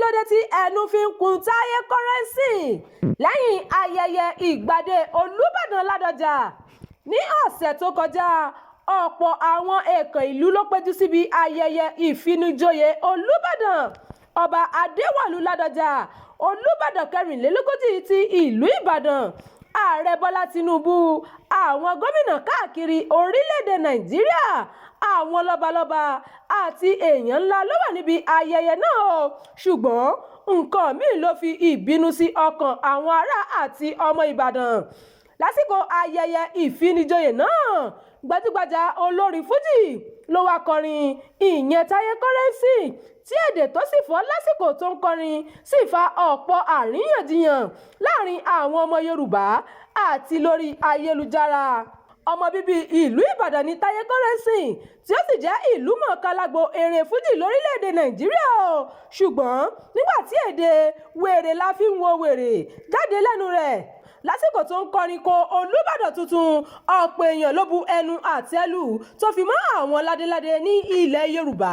Ló dé tí ẹnu fi ń kun Táyé Currency lẹ́yìn ayẹyẹ ìgbàdé Olùbàdàn Ládọjà ní ọ̀sẹ̀ tó kọjá? Ọ̀pọ̀ àwọn èèkàn ìlú ló péjú síbi ayẹyẹ ìfinijoyè Olùbàdàn, Ọba Adéwọ̀lú Ládọjà, Olùbàdàn kẹrìnlélógójì ti ìlú Ìbàdàn. Ààrẹ Bọ́lá Tínúbù, àwọn gómìnà káàkiri orílẹ̀-èdè Nàìjíríà, àwọn lọ́balọ́ba àti èèyàn ńlá ló wà níbi ayẹyẹ náà o. Ṣùgbọ́n nǹkan míì ló fi ìbínú sí ọkàn àwọn ará àti ọmọ Ìbàdàn lásìkò ayẹyẹ ìfinijoyè náà. Gbajúgbajà olórin fújì ló wá kọrin, ìyẹn Táyé Currency, tí èdè tó sì fọ́ lásìkò tó ń kọrin sì fa ọ̀pọ̀ àríyànjiyàn láàrin àwọn ọmọ Yorùbá àti lórí ayélujára. Ọmọ bíbí ìlú Ìbàdàn ní Táyé Currency, tí ó sì jẹ́ ìlú mọ̀ọ́ká lágbo eré fújì lórílẹ̀‐èdè Nàìjíríà o. Ṣùgbọ́n nígbà tí èdè "wèrè la fi ń wo wèrè" jáde lẹ́nu rẹ̀ lásìkò tó ń kọrin ko Olùbàdàn tuntun, ọ̀pọ̀ èèyàn ló bu ẹnu àtẹ́ lù, tó fi mọ́ àwọn ládéládé ní ilẹ̀ Yorùbá.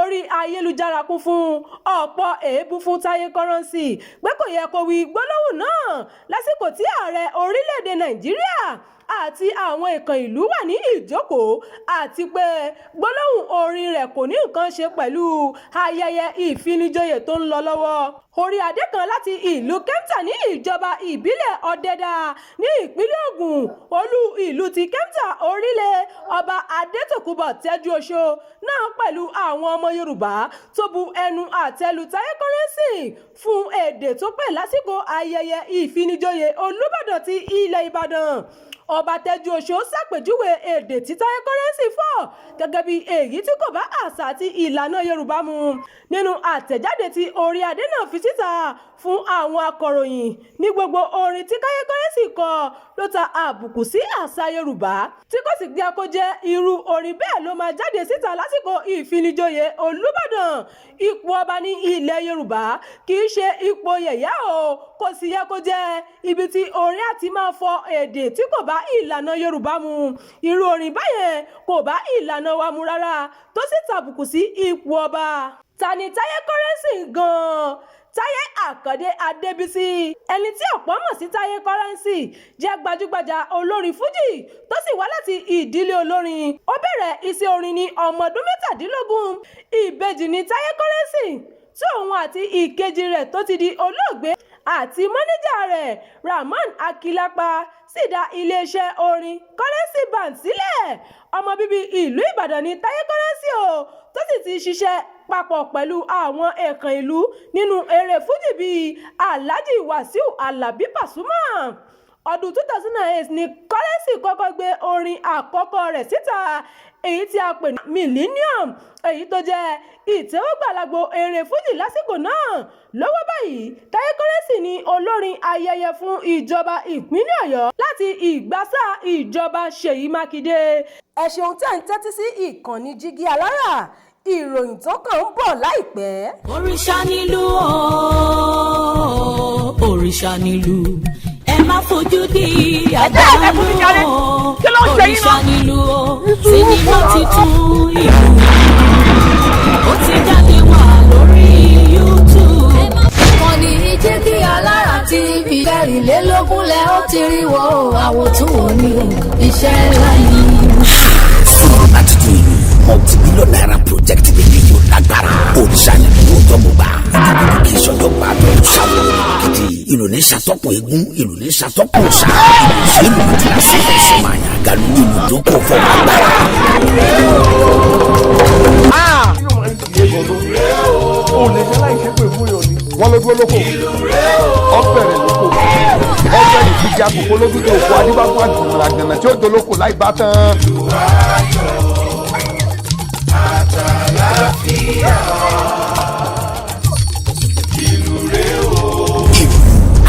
Orí ayélujára kún fún ọ̀pọ̀ èébú fún Táyé Currency pé kò yẹ kó wí gbólóhùn náà lásìkò tí ààrẹ orílẹ̀-èdè Nàìjíríà àti àwọn èèkàn ìlú wà ní ìjókòó, àti pé gbólóhùn orin rẹ̀ kò ní nǹkan ṣe pẹ̀lú ayẹyẹ ìfinijoyè tó ń lọ lọ́wọ́. Orí adé kan láti ìlú Kemta ní ìjọba ìbílẹ̀ Ọ̀dẹ̀dá ní ìpínlẹ̀ Ògùn, olú ìlú ti Kemta Orílẹ̀, Ọba Adétòkùnbọ̀ Tẹ́júoṣó náà pẹ̀lú àwọn ọmọ Yorùbá tó bu ẹnu àtẹ́ lu Táyé Currency fún èdè tó pè lásìkò ayẹyẹ ìfinijoyè Olùbàdàn ti ilẹ̀ Ìbàdàn. Ọba Tẹ́júoṣó ṣàpèjúwe èdè tí Táyé Currency fọ̀ gẹ́gẹ́ bí èyí tí kò bá àṣà àti ìlànà Yorùbá mu. Nínú àtẹ̀jáde tí orí adé náà fi síta fún àwọn akọ̀ròyìn, ní gbogbo orin tí Táyé Currency kọ ló ta àbùkù sí àṣà Yorùbá, tí kò sì yẹ kó jẹ́ irú orin bẹ́ẹ̀ ló máa jáde síta lásìkò ìfinijoyè Olùbàdàn. Ipò ọba ní ilẹ̀ Yorùbá kì í ṣe ipò yẹ̀yẹ́ o. Kò sì yẹ kó jẹ́ ibi tí orin á ti máa fọ èdè tí kò bá ìlànà Yorùbá mu. Irú orin báyẹn kò bá ìlànà wa mu rárá, tó sì tàbùkù sí ipò ọba. Ta ni Táyé Currency gan-an? Táyé Àkàndé Adébísí, ẹni tí ọ̀pọ̀ mọ̀ sí Táyé Currency, jẹ́ gbajúgbajà olórin fújì tó sì wá láti ìdílé olórin. Ó bẹ̀rẹ̀ iṣẹ́ orin ní ọmọ ọdún 17. Ìbejì ní Táyé Currency, tí òun àti ìkejì rẹ̀ tó ti di olóògbé àti mọ́níjà rẹ̀, Rahman Akilapa, sì dá iléeṣẹ́ orin Currency Band sílẹ̀. Ọmọ bíbí ìlú Ìbàdàn ní Táyé Currency o, tó sì ti ṣiṣẹ́ papọ̀ pẹ̀lú àwọn èèkàn ìlú nínú eré fújì bíi Alhaji Wasiu Alabi Pasuma. Ọdún 2008 ní Currency kọ́kọ́ gbé orin àkọ́kọ́ rẹ̀ síta, èyí tí a pè ní Millennium, èyí tó jẹ́ ìtẹ́wọ́gbà lágbo eré fújì lásìkò náà. Lọ́wọ́ báyìí, Táyé Currency ní olórin ayẹyẹ fún ìjọba ìpínlẹ̀ Ọ̀yọ́ láti ìgbà sáà ìjọba Ṣèyí Mákindé. Ẹ ṣeun tẹ́ ń tẹ́tí sí ìkànnì Jígí Alára. Ìròyìn tó kàn ń bọ̀ láìpẹ́. Òrìṣà nílùú o, òrìṣà nílùú, ẹ má fojú di àdánù o. Òrìṣà nílùú o, sinimá titun ìlú, ó ti jáde wá lórí YouTube. Ìkànnì Jígí Alára TV 24 lẹ ó ti rí wo àwòtún òní iṣẹ́ ńlá ni. Sinimá tuntun ìlú, multi-billion naira project lè yóò lágbára. Òrìṣà ni owó tọ́ mo gbà. Gudugudu kì í sọjọ́ gbà tó ṣàwọ̀ gidi. Ìlú ní ṣàtọ́kùn eégún, ìlú ní ṣàtọ́kùn ṣá. Ìlú tí a sì fẹ́ sọ máa yàn galu ìlú tó kò fọ agbára. O lè ṣe láì ṣe pé fún yòó ni. Wọ́n ló dúró lóko, ọbẹ̀rẹ̀ lóko, ọbẹ̀ ìfìjà kòkó lójú tó kó adébáfún àgùnrà gànà tí ó dolóko láì bá tán. Àtàlàfíà ìlú rẹ o. Ìlú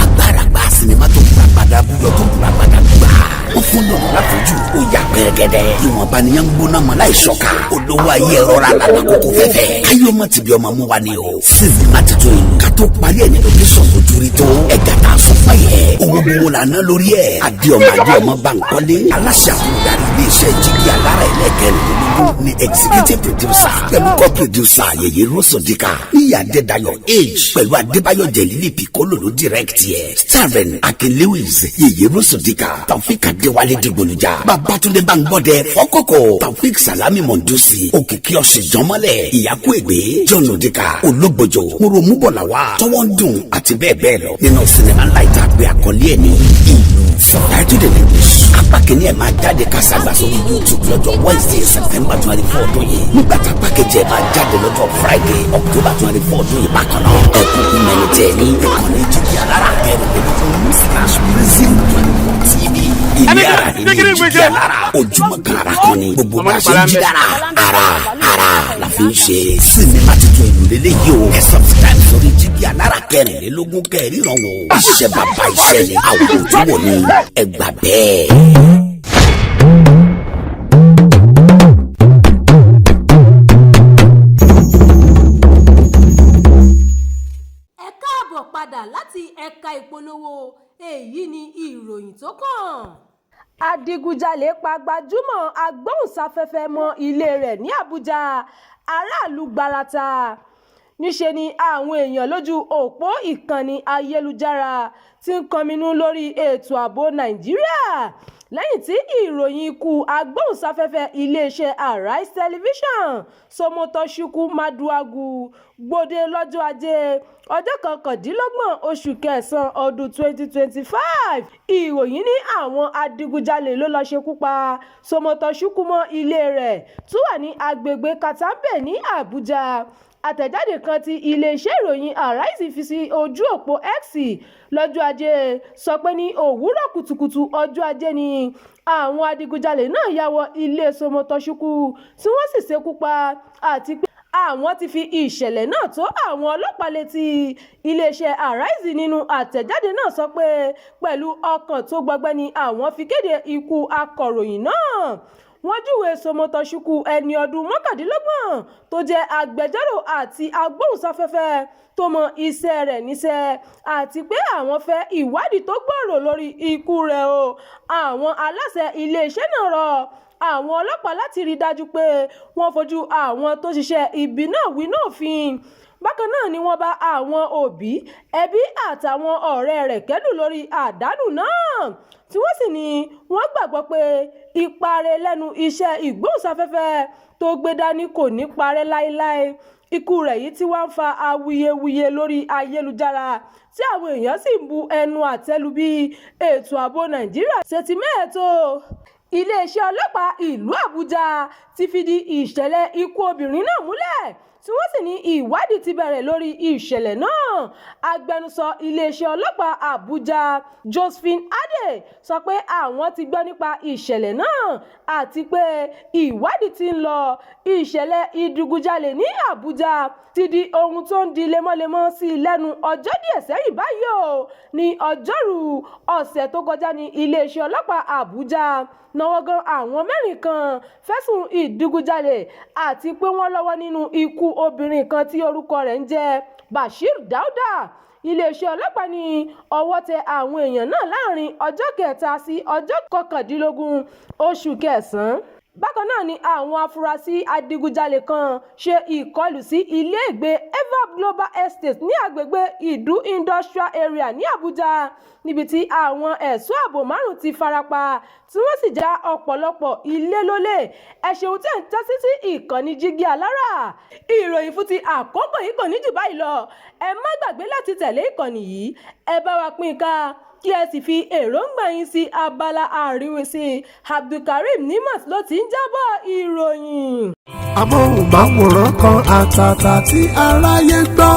agbára gba sinimá tó gbàgbàdà búyọ tó gbàgbàdà gbà. Ó fún lọ́nà láfojú, ó yà pẹ́rẹ́gẹ́dẹ́. Ìwọ̀nba nìyẹn ń gbóná mọ́ láì ṣọ́ka. Olówó ayé ẹ̀rọ ra lànà kókó fẹ́fẹ́. Káyọ̀ ọmọ tìbí ọmọ mú wa ni o. Sinimá titun ìlú. Ká tó parí ẹ̀ ní location ojú rí tó. Ẹ̀gá tá a sọ fún yẹ. Owó gbowó la ná lórí ẹ̀. Adéọmọ Adéọmọ Bankole. Aláṣẹ àtúndarí iléeṣẹ́ Jígí Alára. Ẹlẹ́kẹrìnlélógún ní executive producer pẹ̀lú co-producer Yèyé Rosodika, Níyì Adédayọ̀ H pẹ̀lú Adébáyọ̀ Jẹ̀lílì Piccolo ló direct yẹ, starring Akin Lewis, Yèyé Rosodika, Taofik Adéwálé Dìgbòlùjà, Babatunde Bangbọ́dẹ Fọ́kọ̀kọ̀, Taofik Salami Mọ̀ndúsì, Òkìkí Ọ̀sìnjọ́mọ́lẹ̀, Ìyákú Ègbé, John Odika, Ológbòjò, Moromugbọ̀làwà, Tọwọ́ ń dùn àti bẹ́ẹ̀ bẹ́ẹ̀ lọ nínú sinimá ńlá ìtàgbé àkọlé ẹ̀ ní Ìlú. Subtitled in English. Apá kìíní ẹ̀ máa jáde kásàgbà sórí YouTube lọ́jọ́ Wednesday, September 24 ọdún yìí, nígbà tá apá kejì ẹ̀ máa jáde lọ́jọ́ Friday, October 24 ọdún yìí bákan náà. Ẹ kúkú mẹ́ni tẹ̀ ní ìkànnì Jíjí Alára 24/prism 24 TV. Ilé ara ní Jíjí Alára, ojúmọ́ kan ara kan ní gbogbo bá a ṣe ń jí dára, ara ara la fi ń ṣe. Sinimá tuntun Ìlú lélẹ́yìí o. Ẹ subscribe sórí Jíjí Alára 24 kẹrìnrán wò. Iṣẹ́ bàbá iṣẹ́ ni, àwọn ojú wò ni, ẹ gbà bẹ́ẹ̀. Ẹ káàbọ̀ padà láti ẹ̀ka ìpolówó. Èyí ni ìròyìn tó kàn. Adigunjalè pa gbajúmọ̀ agbóhùnsáfẹ́fẹ́ mọ́ ilé rẹ̀ ní Àbújá, aráàlú gbarata. Níṣẹ́ ni àwọn èèyàn lójú òpó ìkànnì ayélujára ti ń kọminú lórí ètò ààbò Nàìjíríà lẹ́yìn tí ìròyìn ikú agbóhùnsáfẹ́fẹ́ iléeṣẹ́ Arise Television, Somotoshuku Maduagwu, gbòde lọ́jọ́ Ajé, ọjọ́ 29 oṣù kẹsàn-án ọdún 2025. Ìròyìn ní àwọn adigunjalè ló lọ́ọ́ ṣekú pa Somotoshuku mọ́ ilé rẹ̀ tó wà ní agbègbè Katampe ní Àbújá. Àtẹ̀jáde kan tí iléeṣẹ́ ìròyìn Arise fi sí ojú òpó X lọ́jọ́ Ajé sọ pé ní òwúrọ̀ kùtùkùtù ọjọ́ Ajé ni àwọn adigunjalè náà ya wọ ilé Somotoshuku tí wọ́n sì ṣekú pa, àti pé àwọn ti fi ìṣẹ̀lẹ̀ náà tó àwọn ọlọ́pàá létí. Iléeṣẹ́ Arise nínú àtẹ̀jáde náà sọ pé pẹ̀lú ọkàn tó gbọgbẹ́ ni àwọn fi kéde ikú akọ̀ròyìn náà. Wọ́n júwe Somotoshuku, ẹni ọdún 29, tó jẹ́ agbẹjọ́rò àti agbóhùnsáfẹ́fẹ́ tó mọ iṣẹ́ rẹ̀ níṣẹ́, àti pé àwọn fẹ́ ìwádìí tó gbòòrò lórí ikú rẹ̀ o. Àwọn aláṣẹ iléeṣẹ́ náà rọ àwọn ọlọ́pàá láti rí i dájú pé wọ́n fojú àwọn tó ṣiṣẹ́ ibi náà winá òfin. Bákan náà ni wọ́n bá àwọn òbí, ẹbí àtàwọn ọ̀rẹ́ rẹ̀ kẹ́dùn lórí àdánù náà, tí wọ́n sì ní wọ́n gbàgbọ́ pé ipa rẹ̀ lẹ́nu iṣẹ́ ìgbóhùnsáfẹ́fẹ́ tó gbé dání kò ní parẹ́ láéláé. Ikú rẹ̀ yìí tí wàá ń fa awuyewuye lórí ayélujára, tí àwọn èèyàn sì ń bu ẹnu àtẹ́ lu bí ètò ààbò Nàìjíríà ṣe ti mẹ́hẹ̀ tó. Iléeṣẹ́ ọlọ́pàá ìlú Àbújá ti fìdí ìṣẹ̀lẹ̀ ikú obìnrin náà múlẹ̀, tí wọ́n sì ní ìwádìí ti bẹ̀rẹ̀ lórí ìṣẹ̀lẹ̀ náà. Agbẹnusọ iléeṣẹ́ ọlọ́pàá Àbújá, Josephine Adeh, sọ pé àwọn ti gbọ́ nípa ìṣẹ̀lẹ̀ náà àti pé ìwádìí ti ń lọ. Ìṣẹ̀lẹ̀ ìdígunjalè ní Àbújá ti di ohun tó ń di lemọ́lemọ́ sí i lẹ́nu ọjọ́ díẹ̀ sẹ́yìn báyìí o. Ní Ọjọ́rú ọ̀sẹ̀ tó kọjá ní iléeṣẹ́ ọlọ́pàá Àbújá náwó gan àwọn mẹ́rin kan fẹ̀sùn ìdígunjalè àti pé wọ́n lọ́wọ́ nínú ikú obìnrin kan tí orúkọ rẹ̀ ń jẹ́ Bashir Dauda. Iléeṣẹ́ ọlọ́pàá ní ọwọ́ tẹ àwọn èèyàn náà láàrin ọjọ́ 3 sí ọjọ́ 19 oṣù kẹsàn-án. Bákan náà ni àwọn afurasí adigunjalè kan ṣe ìkọlù sí iléègbé Everb Global Estate ní agbègbè Idu Industrial Area ní Àbújá, níbi tí àwọn ẹ̀ṣọ́ ààbò márùn-ún ti farapa tí wọ́n sì já ọ̀pọ̀lọpọ̀ ilé lólè. Ẹ ṣeun tẹ́ ń tẹ́tí sí ìkànnì Jígí Alára. Ìròyìn fún ti àkókò yìí kò ní jù báyìí lọ. Ẹ má gbàgbé láti tẹ̀lé ìkànnì yìí, ẹ bá wa pín in ká, kí ẹ sì fi èròǹgbà yín sí abala àríwísí. Abdulkareem Nimat ló ti ń jábọ̀ ìròyìn. Amóhùnmáwòrán kan àtàtà tí aráyé gbọ́.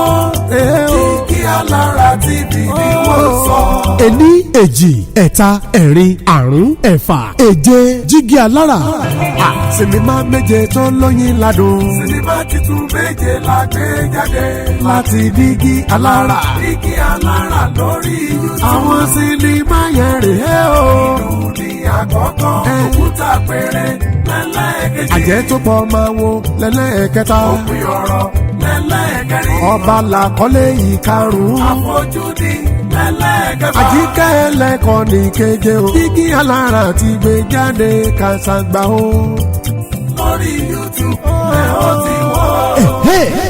Jígí Alára TV ni wọ́n sọ. Ení, èjì, ẹ̀ta, ẹ̀rin, àrún, ẹ̀fà, èje, Jígí Alára. Sinimá méje tó lóyin ládùn. Sinimá titun méje la gbé jáde. Láti Dígí Alára. Dígí Alára lórí YouTube. Àwọn sinimá yẹn rèé o. Ìlú ní àkọ́kọ́. Òkúta péré lẹ́lẹ́kejì. Àjẹ́ tó pọ̀ máa wo lẹ́lẹ́kẹta. Òpin ọ̀rọ̀ lẹ́lẹ́kẹrin. Ọba làkọ́lé ìkarùn-ún. Àfojúdi. Lẹ́lẹ́kẹ̀fà. Àjíkẹ́ ẹlẹ́kọ̀ọ́ ní keje o. Dígí Alára ti gbé jáde kàṣàgbà o. Lórí YouTube ẹ̀ ó ti wọ́.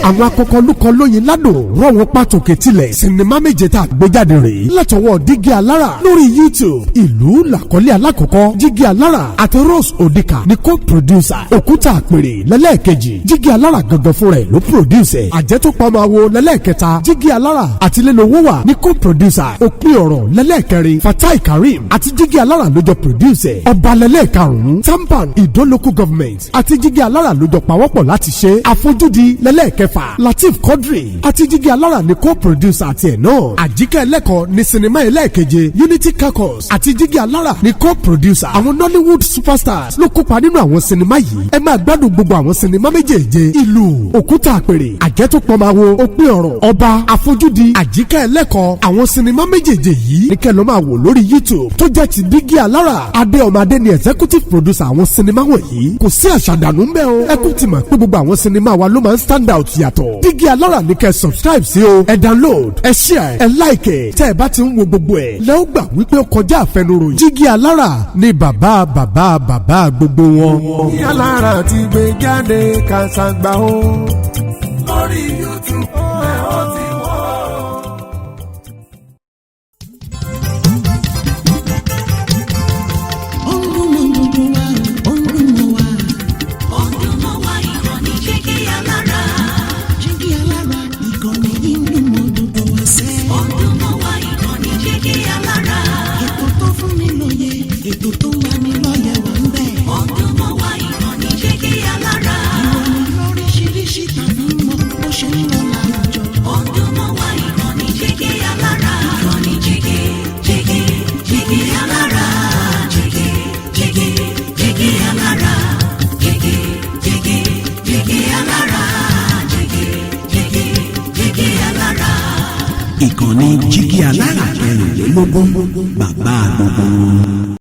Àwọn akọkọlùkọ lóyin ládùn rọ̀wọ́n pàtòkè tilẹ̀. Sinimá méje tá a gbé jáde rèé látọwọ́ Dígí Alára lórí YouTube. Ìlú làkọ́lé alákọ̀ọ́kọ́. Dígí Alára àti Rose Odika ní co-producer. Òkúta Àpèrè lẹ́lẹ́ẹ̀kejì. Dígí Alára gangan fúnra ẹ̀ ló produce ẹ̀. Àjẹtòpamọ́ awo lẹ́lẹ́ẹ̀kẹta. Dígí Alára àti Lélowó ní co-producer. Òpin ọ̀rọ̀ lẹ́lẹ́ẹ̀kẹrin. Fatai Karim àti Dígí Alára ló jọ produce ẹ̀. Ọba lẹ́lẹ́ẹ̀karùn-ún. Tampan Ìdó Local Government àti Dígí Alára ló jọ pawọ́pọ̀ láti ṣe. Àfojúdi lẹ́lẹ́ẹ̀kẹfà. Lateef Quadri àti Jígí Alára ní co-producer àti ẹ̀ náà. Àjíkẹ́ ẹlẹ́kọ̀ọ́ ní sinimá ẹlẹ́ẹ̀keje. Unity Caucus àti Jígí Alára ní co-producer. Àwọn Nollywood superstars ló kópa nínú àwọn sinimá yìí. Ẹ máa gbádùn gbogbo àwọn sinimá méjèèje: Ìlú, Òkúta Àpèrè, Àjẹtòpọ̀máwo, Òpin ọ̀rọ̀, Ọba, Àfojúdi, Àjíkẹ́ ẹlẹ́kọ̀ọ́. Àwọn sinimá méjèèje yìí ní kẹ́ ló máa wò lórí YouTube tó jẹ́ ti Dígí Alára. Adé Ọmọadé ni executive producer àwọn sinimá wọ̀nyí. Kò sí àṣàdànù ń bẹ́ o. Ẹ kú ti mọ̀ pé gbogbo àwọn sinimá wa ló máa ń stand out yàtọ̀. Dígí Alára ní kẹ́ subscribe sí o. Ẹ download, ẹ share, ẹ like ẹ. Tẹ́ ẹ bá ti ń wo gbogbo ẹ̀ lẹ́ ó gbà wípé ó kọjá àfẹnuròyìn. Dígí Alára ní bàbá bàbá bàbá gbogbo wọn. Dígí Alára ti gbé jáde kàṣàgbà o. Lórí YouTube ẹ̀ ó ti wọ́. Ó ń dún mọ́ gbogbo wa, ó ń dún mọ́ wa. Ó ń dún mọ́ wa, ìkànnì Jígí Alára. Jígí Alára, ìkànnì yìí ń dún mọ́ gbogbo wa sẹ́. Ó ń dún mọ́ wa, ìkànnì Jígí Alára. Ètò tó fún ni lóye, ètò tó ń lani lọ́yẹ̀ wà ń bẹ̀. Ó ń dún mọ́ wa, ìkànnì Jígí Alára. Ìròyìn lóríṣiríṣi tàbí mọ bó ṣe ń lọ láwùjọ. Ó ń dún mọ́ wa, ìkànnì Jígí Alára. Ìkànnì Jígí Jígí Jígí Alára. Jígí Jígí Jígí Alára. Jígí Jígí Jígí Alára. Jígí Jígí Jígí Alára. Ìkànnì Jígí Alára 24, bàbá gbogbo wọn.